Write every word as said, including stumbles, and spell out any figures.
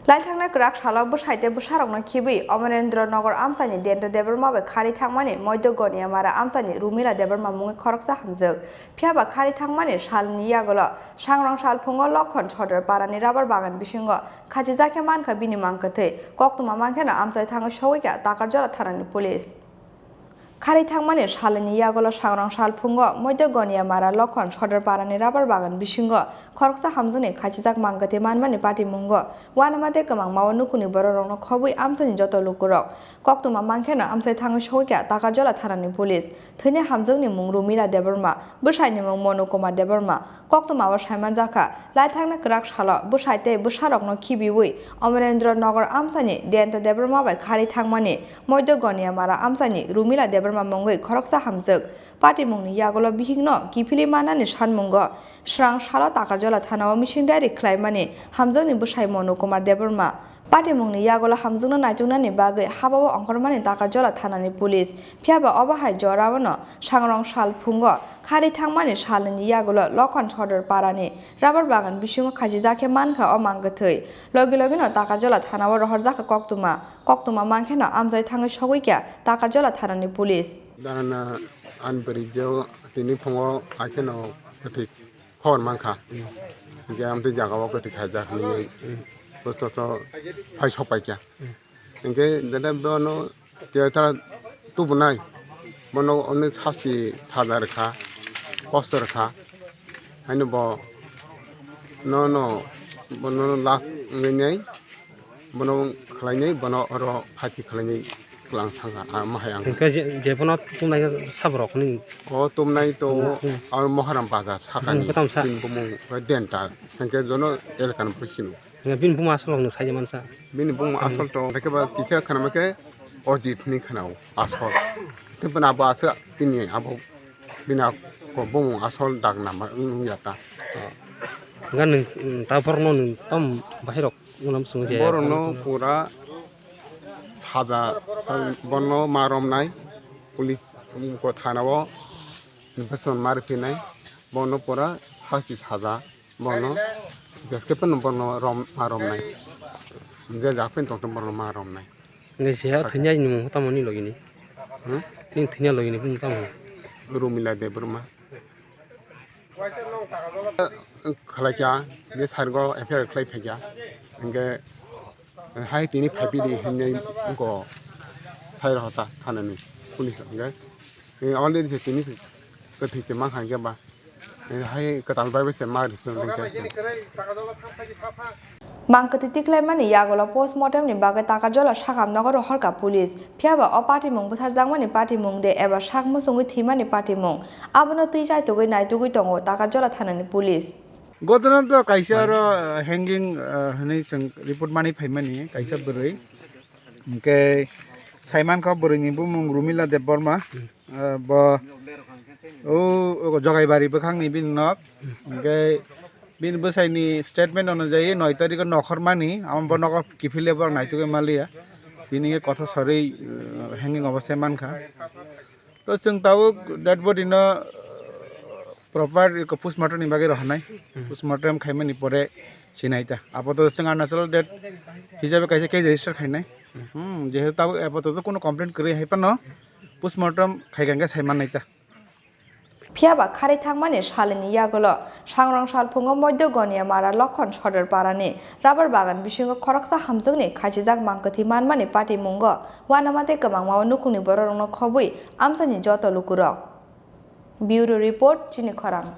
Laithangna kwrak salo bwsai tei bwsarokno khibwi Amarendra Nagar amchaini Denta Debbarma bai khari thangmani Moidya Goniamara amchaini Rumila Debbarma mungwi khoroksa hamjwk. Phiyaba khari thangmani salni yagulo sangrong salphungo Lokhon Sodor parani rabar bagan bisingo khachijak khe mankha bini mang kwthwi. Koktwma mankheno amchai thangwi sogwikha Takarjala thanani police. Khari thangmani salni yagulo sangrong salphungo Moidya Goniamara Lokhon Sodor parani rabar bagan bisingo khoroksa hamjwkni khachijak mang kwthwi manmani patimungo uanama tei kwmangmao nukhungni bororokno khobwi amchaini joto lukurok. Koktwma mankheno amchai thangwi sogwikha Takarjala thanani police. Thwini hamjwkni mung Rumila Debbarma, bwsaini mung Monu Kumar Debbarma. Koktwmao saimanjakha, laithangna kwrak salo bwsai tei bwsarokno khibiwi Amarendra Nagar amchaini Denta Debbarma bai khari thangmani Moidya Goniamara amchaini Rumila Debbarma mungwi khoroksa hamjwk. Patimungni yagulo bihikno kiphilwi mannani sanmungo srang salo Takarjala thanao missing diary khlaimani hamjwkni bwsai Monu Kumar Debbarma. Patimungni yagulo hamjwkno naituknani bagwi habao ongkhormani Takarjala thanani police. Phiyaba obo hai jorao no sangrong salphungo khari thangmani salni yagulo Lokhon Sodor parani rabar bagan bisingo khachijak khe mankha o mang kwthwi. Logi logino Takarjala thanao rohorjakha koktwma. Koktwma mankheno amchai thangwi sogwikha Takarjala thanani police. Dana an bwrwi jeo tini phungo akheno kwthwi khobor mankha. Hinkhe amtwi jagao kwthwi khaijak hinwi bosto to phai sokpaikha. Hinkhe dada bono keta tubunai, bono onek sasti thaja rwkha, kosto rwkha. Haino bo nono bono last wngwi nai, bono khlainai, bono oro phathi khlainai. Kwlang thangkha, ah, mahai ang. Hingke je, je bono tumnai khe saborok ni. O tumnai to, hmm, hmm, aro Moharam bazar, hmm, sakani, kwtam sa. Bini bumung, o Denta, hingke jono elkan phursino. Hingke bini bumung asol ni sai mansa. Bini bumung, hmm, asol to, hingke ba kisa khana ma khe Ojit ni khana o, asol. Te bini abo asol, bini abo, bini ako bumung asol dak nama, wng ya ta. Hingke nwng, hmm, ta borok no nwng tam bahai rok. Unam sung je. Borokno pura saja, bono ma romnai, police ko thana o infection ma riphinai, bono pura hasti saja, bono jeske phano bono rom, ma romnai, je jak phano tongtong bono ma romnai. Nge se ha thanya ni mung tamo ni logi ni. Hmm? Tin thanya logi ni mung tamo. Rumila Debbarma. Khlaikha, bini side o F I R khlai phaikha, hingke hai tini phaipili hinwi wngkha side o hota thanani police hingke, already se tini se kwthwi se mankha hingke ba, hai kwtal bai bai se ma rikhe hingke. Mang kwthwi tiklaimani yagulo postmortem ni bagwi Takarjala sakam nogo rohorkha police. Phiyaba o patimung bwtharjakmani patimung de eba sak muchungwi thwimani patimung, abono twi chaitugwi naitugwi tongo Takarjala thanani police. Godona to kaisa aro, uh, hanging, uh, hinwi chwng report manwi phaimani kaisa bwrwi. Hwnkhe saimankha bwrwini bumung Rumila Debbarma. Eh, bo, o, o Jogaibari bwkhakni bini nok. Hwnkhe bini bwsaini statement onujai noi tarikh o nokhormani, amo bo nogo kiphil le borok naitugwi manliya. Tini khe kotho sorwi, eh, hanging obo se mankha. To chwng tabuk dead body no, eh, proper eko postmortem ni bagwi rohornai. Postmortem khaimani pore sinai ta. Apato chwng Arunachal dead hisabe kaisa case register khainai. Hmm, jehetu tabuk apato to kuno complaint kwrwi hai phano postmortem khai khe sai mannai ta. Phiyaba kharwi thangmani salni yagulo sangrong salphungo Moidya Goniamara Lokhon Sodor parani rabar bagan bisingo khoroksa hamjwkni khachijak mang kwthwi manmani patimungo uanama tei kwbangma o nukhungni bororokno khobwi amchaini joto lukurok. Bureau Report, Chini Khorang.